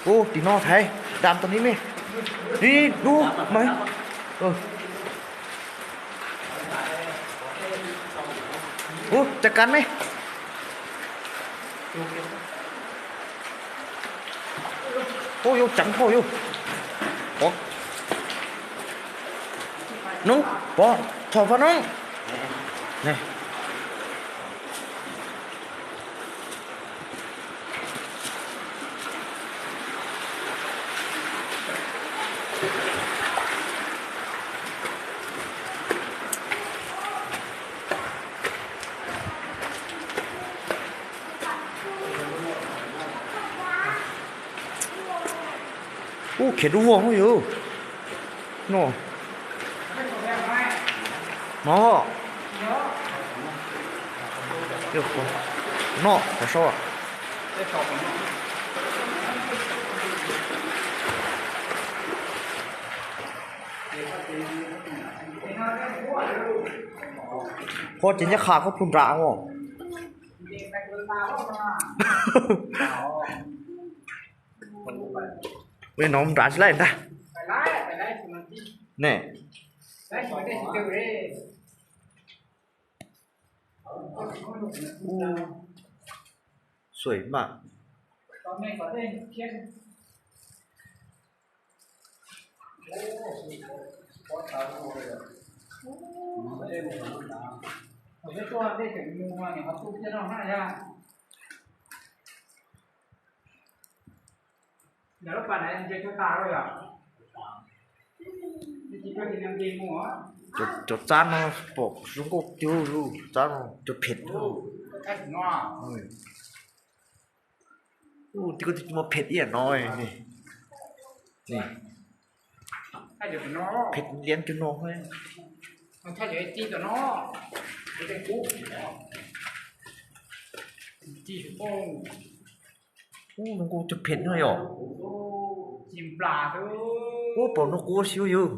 Ub, tim no thaiv, dam tau ni me. Ib dub mas. Ub, cas kas me. Ub, yus tseev hauj yus. Pov, noob, pov, thov pov noob. Ub, khiav dub vog yus. No, no, no, qhov saub. Qhov ces nyab qha qhov pug nram os. Ua li no nrad tsis laij ntag. Ne. Xuaim maj. Cov txab no pom zoo nkauj tiag, txab no cov phem. Ub, tib koj tib muaj phem ib yam no. Phem liab cov no. Ub, zoo nkauj cov phem no yom. Ub, pom no kuv ua si yus.